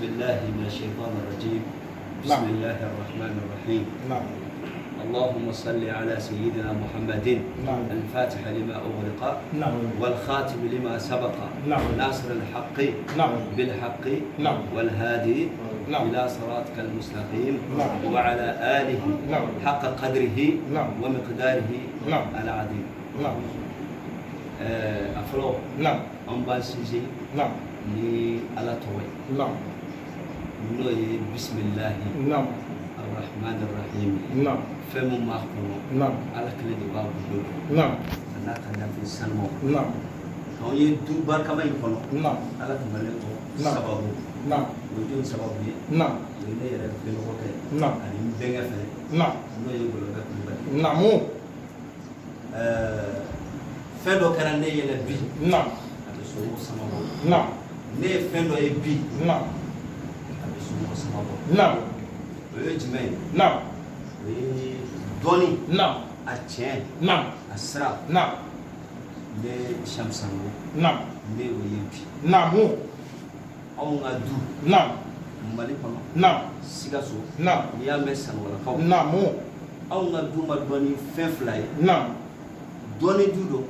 بالله من الشيطان الرجيم. بسم الله الرحمن الرحيم. اللهم صل على سيدنا محمد الفاتح لما أغلق والخاتم لما سبق ناصر الحق بالحق والهادي إلى صراطك المستقيم وعلى آله حق قدره ومقداره العظيم. A fɔlɔ, an b'an sinsin ni Ala tɔgɔ ye, n'o ye bisimilahi arrahman arrahim. Fɛn min b'a kɔnɔ, Ala kelen de b'a gundo dɔn, a n'a ka danfɛn sanumaw. K'anw ye du barikama in kɔnɔ, Ala tɛmɛnen kɔ, sababu o ye jɔn sababu ye? O ye ne yɛrɛ bɛnɔgɔkɛ ani n bɛnkɛ fɛnɛ, n'o ye Ngɔlɔbɛ Kulubali. Fɛn dɔ kɛra ne yɛlɛ bi, a bɛ somɔgɔ sama bɔ. Ne ye fɛn dɔ ye bi, a bɛ somɔgɔ sama bɔ. O ye jumɛn ye? O ye dɔnni, a tiɲɛ, a sira. Ne Cham Sanogo, ne y'o ye bi. Anw ka du, Mali kɔnɔ, Sikaso, n'i y'a mɛn Sanɔgɔlakaw, anw ka du ma dɔn ni fɛn fila ye. Dɔnni du don,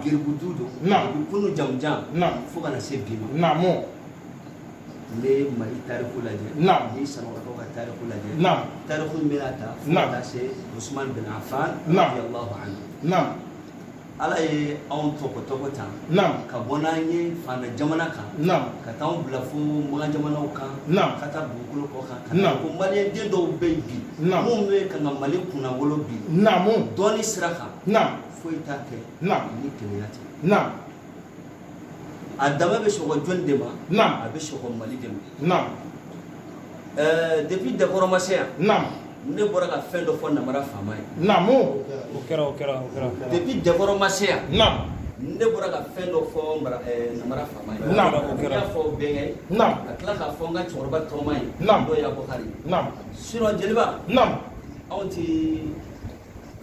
geribu du don. Depuis kunu jamujan fo ka na se bi ma. N bɛ Mali tariku lajɛ, ni Sanɔgɔlakaw ka tariku lajɛ, tariku in bɛna ta fo ka taa se Usman bin Affan radiyallahu anhu. Ala ye anw tɔgɔ ta ka bɔ n'an ye fana jamana kan, ka taa anw bila fo makan jamanaw kan, ka taa dugukolo kɔ kan, ka taa ko maliyɛn den dɔw bɛ yen bi, minnu bɛ ka na Mali kunnawolo bi dɔnni sira kan. Foyi t'a kɛ ni kelenya tɛ. A dama bɛ sɔgɔ jɔni de ma? A bɛ sɔgɔ Mali de ma. Depuis Dɛkɔrɔ ma se yan, ne bɔra ka fɛn dɔ fɔ namara faama ye. O kɛra, o kɛra, o kɛra. Depuis Dɛkɔrɔ ma se yan, ne bɔra ka fɛn dɔ fɔ namara faama ye. O kɛra. N y'a fɔ bɛnkɛ ye, ka tila k'a fɔ n ka cɛkɔrɔba tɔgɔma ye, n'o ye Abubakari ye. Sinon jeliba, anw ti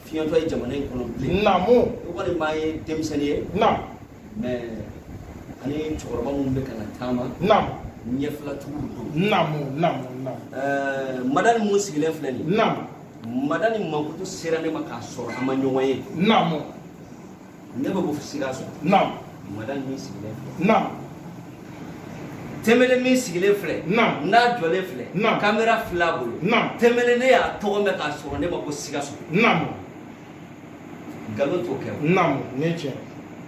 fiɲɛtɔ ye jamana in kɔnɔ bilen. I kɔni b'an ye denmisɛnnin ye, mais ani cɛkɔrɔba minnu bɛ ka na taama, ɲɛfilatigiw don. Naamu, naamu, naamu. Madani mun sigilen filɛ nin ye, Madani mankutu sera ne ma k'a sɔrɔ an ma ɲɔgɔn ye. Ne bɛ bɔ Sikaso. Madani min sigilen filɛ, Tɛmɛlen min sigilen filɛ, n'a jɔlen filɛ, kamera fila bolo. Tɛmɛlen, ne y'a tɔgɔ mɛn k'a sɔrɔ ne ma bɔ Sikaso. Nkalon t'o kɛ o. Naamu, nin ye tiɲɛ.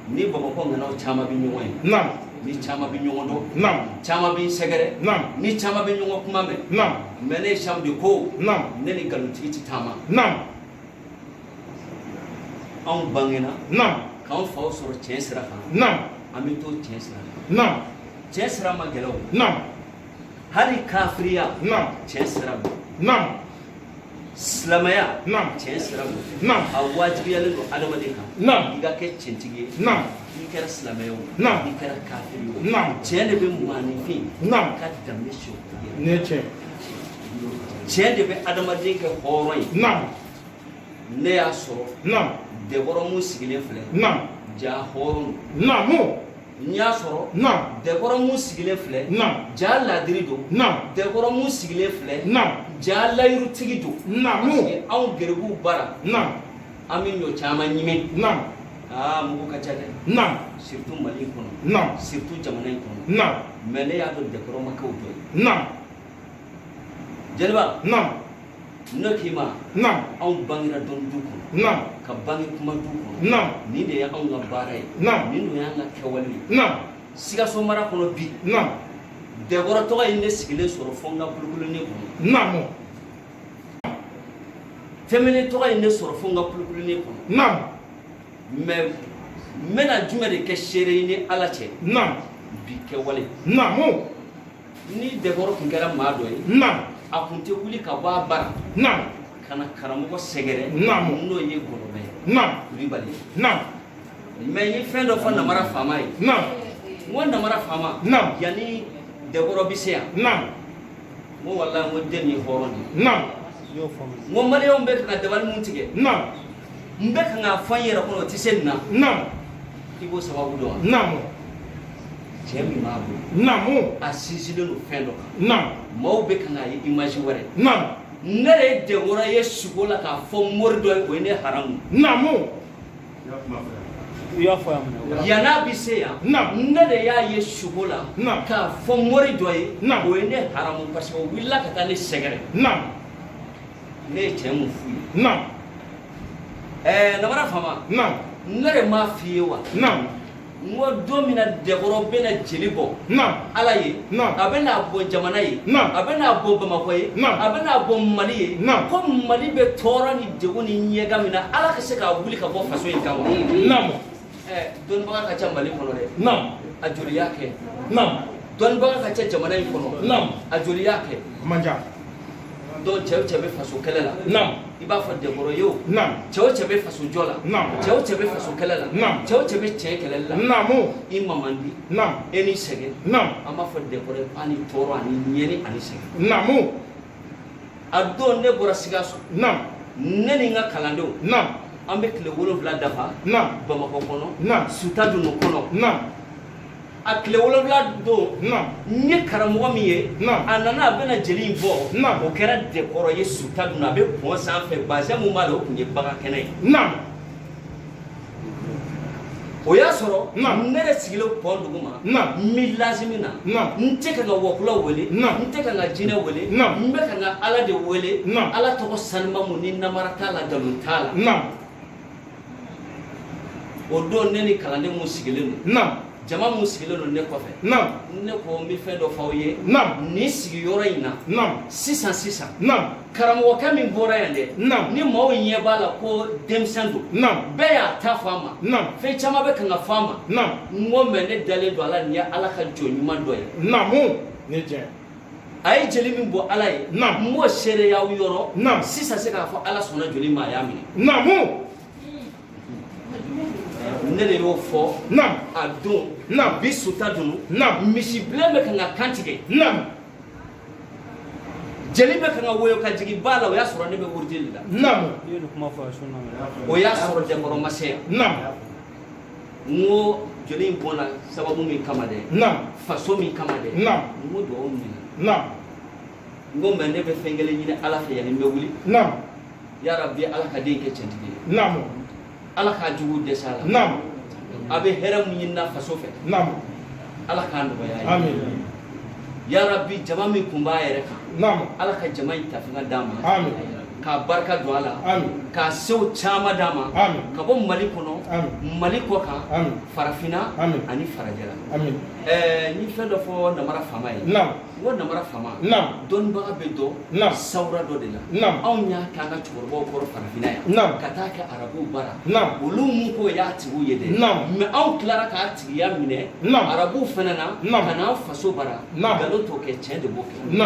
Ni Bamakɔ ŋanaw caman bɛ ɲɔgɔn ye, ni caman bɛ ɲɔgɔn dɔn, caman bɛ n sɛgɛrɛ, ni caman bɛ ɲɔgɔn kuma mɛn. Mais ne ye Cham de ko, ne ni nkalontigi tɛ taama. Anw bangena k'anw faw sɔrɔ tiɲɛ sira kan, an bɛ to tiɲɛ sira kan. Tiɲɛ sira ma gɛlɛn o. Hali kafiriya, tiɲɛ sira don. Silamɛya, tiɲɛ sira don. A wajibiyalen don adamaden kan i ka kɛ tiɲɛtigi ye. I kɛra silamɛ ye o, i kɛra kafiri ye o, tiɲɛ de bɛ maaninfin ka danbe sɔrɔ. Nin ye tiɲɛ. Tiɲɛ de bɛ adamaden kɛ hɔrɔn ye. Ne y'a sɔrɔ Dɛkɔrɔ mun sigilen filɛ, ja hɔrɔn don. N y'a sɔrɔ Dɛkɔrɔ mun sigilen filɛ, ja ladiri don. Dɛkɔrɔ mun sigilen filɛ, ja layirutigi don. Parce que anw geribuw bara, an bɛ ɲɔ caman ɲimi. Aa, mugu ka ca dɛ, surtout Mali in kɔnɔ, surtout jamana in kɔnɔ. Mais ne y'a dɔn Dɛkɔrɔ ma kɛ o dɔ ye. Jeliba, ne k'i ma, anw bangera dɔnni du kɔnɔ, ka bange kuma du kɔnɔ. Nin de ye anw ka baara ye, nin de y'an ka kɛwale ye. Sikaso mara kɔnɔ bi, Dɛkɔrɔ tɔgɔ ye ne sigilen sɔrɔ fo n ka kulukulunin kɔnɔ. Tɛmɛnen tɔgɔ ye ne sɔrɔ fo n ka kulukulunin kɔnɔ. Mais n bɛna jumɛn de kɛ seere ye ni Ala cɛ? Bi kɛwale, ni Dɛkɔrɔ tun kɛra maa dɔ ye, a tun tɛ wuli ka bɔ a bara ka na karamɔgɔ sɛgɛrɛ, n'o ye Ngɔlɔbɛ ye, Kulibali ye. Mais n ye fɛn dɔ fɔ namara faama ye. N ko namara faama, yanni Dɛkɔrɔ bɛ se yan, n ko walahi, n ko den nin ye hɔrɔn de ye. N ko maliyɛnw bɛ ka dabali mun tigɛ, n bɛ ka k'a fɔ n yɛrɛ kɔnɔ, o tɛ se nin na. I b'o sababu dɔn wa? Cɛ min b'a bolo, a sinsinlen don fɛn dɔ kan. Maaw bɛ kan k'a ye image wɛrɛ. Ne de ye Dɛnkɔrɔ ye sugo la k'a fɔ mori dɔ ye, o ye ne haramu. I y'a fɔ yan minɛ. Yann'a bɛ se yan, ne de y'a ye sugo la k'a fɔ mori dɔ ye, o ye ne haramu parce que o wulila ka taa ne sɛgɛrɛ. Ne ye cɛ mun f'u ye? Namara Fama, ne de m'a f'i ye wa? N ko don min na Dɛnkɔrɔ bɛna jeli bɔ Ala ye, a bɛna bɔ jamana ye, a bɛna bɔ Bamakɔ ye, a bɛna bɔ Mali ye, ko Mali bɛ tɔɔrɔ ni degun ni ɲɛgan min na, Ala ka se k'a wuli ka bɔ faso in kan wa? Dɔnnibaga ka ca Mali kɔnɔ dɛ. A joli y'a kɛ? Dɔnnibaga ka ca jamana in kɔnɔ. A joli y'a kɛ? Donc cɛ o cɛ bɛ faso kɛlɛ la, i b'a fɔ Dɛnkɔrɔ ye o. Cɛ o cɛ bɛ faso jɔ la, cɛ o cɛ bɛ faso kɛlɛ la, cɛ o cɛ bɛ tiɲɛ kɛlɛli la, i ma man di, e ni sɛgɛn. An b'a fɔ Dɛnkɔrɔ ye k'a ni tɔɔrɔ ani ɲɛni ani sɛgɛn. A don ne bɔra Sikaso, ne ni n ka kalandenw, an bɛ tile 7 dafa Bamakɔ kɔnɔ, Sutadunu kɔnɔ. A tile 7 don, n ye karamɔgɔ min ye, a nana a bɛna jeli in bɔ, o kɛra Dɛnkɔrɔ ye Sutadunu, a bɛ pɔn sanfɛ, bazɛn mun b'a la, o tun ye bagan kɛnɛ ye. O y'a sɔrɔ ne de sigilen pɔn duguma, n bɛ lazimi na, n tɛ ka n ka wɔkulɔ wele, n tɛ ka n ka jinɛ wele, n bɛ ka n ka Ala de wele, Ala tɔgɔ sanuma mun ni namara t'a la, nkalon t'a la. O don ne ni kalanden mun sigilen don, jama mun sigilen don ne kɔfɛ, ne ko n bɛ fɛn dɔ f'aw ye nin sigiyɔrɔ in na sisan sisan. Karamɔgɔkɛ min bɔra yan dɛ, ni maaw ɲɛ b'a la ko denmisɛn don, bɛɛ y'a ta fɔ a ma, fɛn caman bɛ kan ka fɔ a ma. N ko mɛ ne dalen don a la, nin ye Ala ka jɔn ɲuman dɔ ye. A ye jeli min bɔ Ala ye, n b'o seereya aw yɔrɔ sisan, se k'a fɔ Ala sɔnna joli ma, a y'a minɛ. Ne de y'o fɔ a don. Bi Sutadunu, misibilen bɛ kan ka kan tigɛ, jeli bɛ kan ka woyo ka jigin ba la, o y'a sɔrɔ ne bɛ wurudi de la. O y'a sɔrɔ Dɛnkɔrɔ ma se yan. N ko joli in bɔnna sababu min kama dɛ, faso min kama dɛ, n ko dugawu minɛ. N ko mɛ ne bɛ fɛn kelen ɲini Ala fɛ yanni n bɛ wuli. Yarabi, Ala ka den kɛ tiɲɛtigi ye. Ala k'a jugu dɛsɛ a la. A bɛ hɛrɛ mun ɲini na faso fɛ, Ala k'a nɔgɔya ye. Yarabi, jama min kun b'a yɛrɛ kan, Ala ka jama in tafinga d'a ma, k'a barika don a la, k'a sew caman d'a ma, ka bɔ Mali kɔnɔ, Mali kɔ kan, farafinna ani farajɛla. N ye fɛn dɔ fɔ Namara Fama ye. N ko Namara Fama, dɔnnibaga bɛ dɔn sawura dɔ de la. Anw y'a k'an ka cɛkɔrɔbaw kɔrɔ farafinna yan, ka taa kɛ arabuw bara, olu mun ko y'a tigiw ye dɛ, mɛ anw tilara k'a tigiya minɛ arabuw fana na, ka n'an faso bara. Nkalon t'o kɛ, tiɲɛ de b'o kɛ.